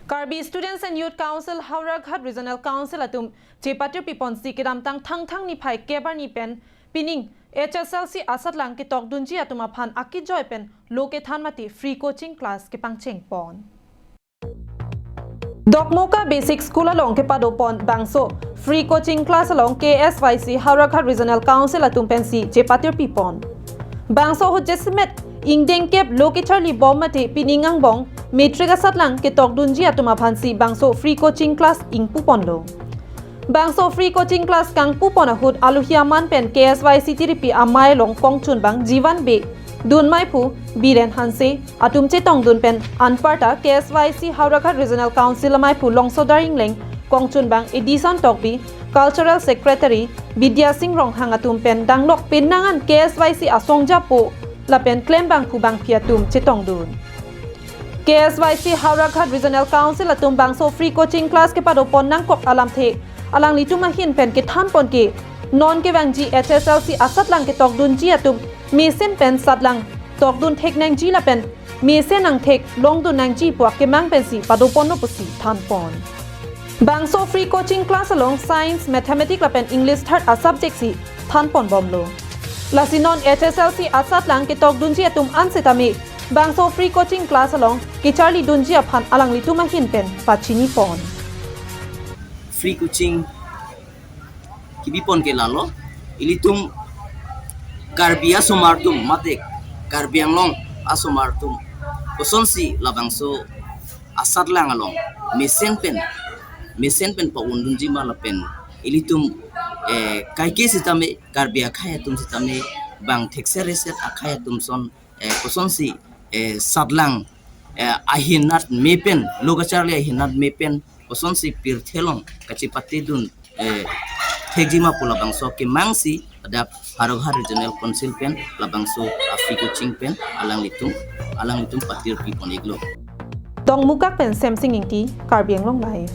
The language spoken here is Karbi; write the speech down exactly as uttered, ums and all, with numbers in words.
Karbi Students and Youth Council Howraghat Regional Council atum chepatir piponsi kedamtang Thangthang niphai kep arni pen pining H S L C asatlang ketokdunji atum aphan akejoi pen lo kethan mate free coaching class kepangcheng pon. Dokmoka Basic School along kepadopon bangso free coaching class along K S Y C Howraghat Regional Council atum pensi chepatir pipon. Bangso ahut jasemet ingdeng kep lo kecharli bom mate pining angbong matric asatlang ketokdunji atum aphansi bangso free coaching class ingpuponlo. Bangso free coaching class kangpupon ahut alohi aman pen K S Y C tiripi amei along kongchunbang Jivan Bey dun meiphu Biren Hanse atum chetongdun pen anparta K S Y C Howraghat Regional Council ameiphu Longsodar Engleng, kongchunbang Edison Tokbi, Cultural Secretary Bidya Sing Ronghang atum pen danglok penang an K S Y C asong japo lapen klembangphu bangphi atum chetongdun. K S Y C Howraghat Regional Council atum bangso free coaching class kepadopon nangkok alamthe alanglitum ahin pen kethanpon ke non kevangji H S L C asatlang ketokdunji atum mesen pen satlang tokdun thek nangji lapen mesen angthek longdun nangji pu akemang pensi padoponlo pusi thanpon. Bangso free coaching class along Science, Mathematics lapen English third a subject si thanponbomlo. Lasi non H S L C asatlang ketokdunji atum an setame bangso free coaching class along kecharlidunji aphan alanglitum ahin pen pachinipon. Free coaching kibipon ke lalo, ilitum Karbi asomar atum mate Karbi Anglong asomar atum kosonsi labangso asatlang along mesen pen mesen pen pa-undunji ma lapen ilitum eh, kaike sitame Karbi akhei atum sitame bang thekser reser akhei atum son eh, kosonsi eh, satlang eh, ahinat me pen, lo kacharli ahinat me pen kosonsi pirthe along kachepatedun eh, thekji ma pu labangso akemangsi adap Howraghat Regional Council pen labangso a free coaching pen alanglitum alanglitum patir pipon iklo. Tongmukak pen Semsing Ingti, Karbi Anglong Live.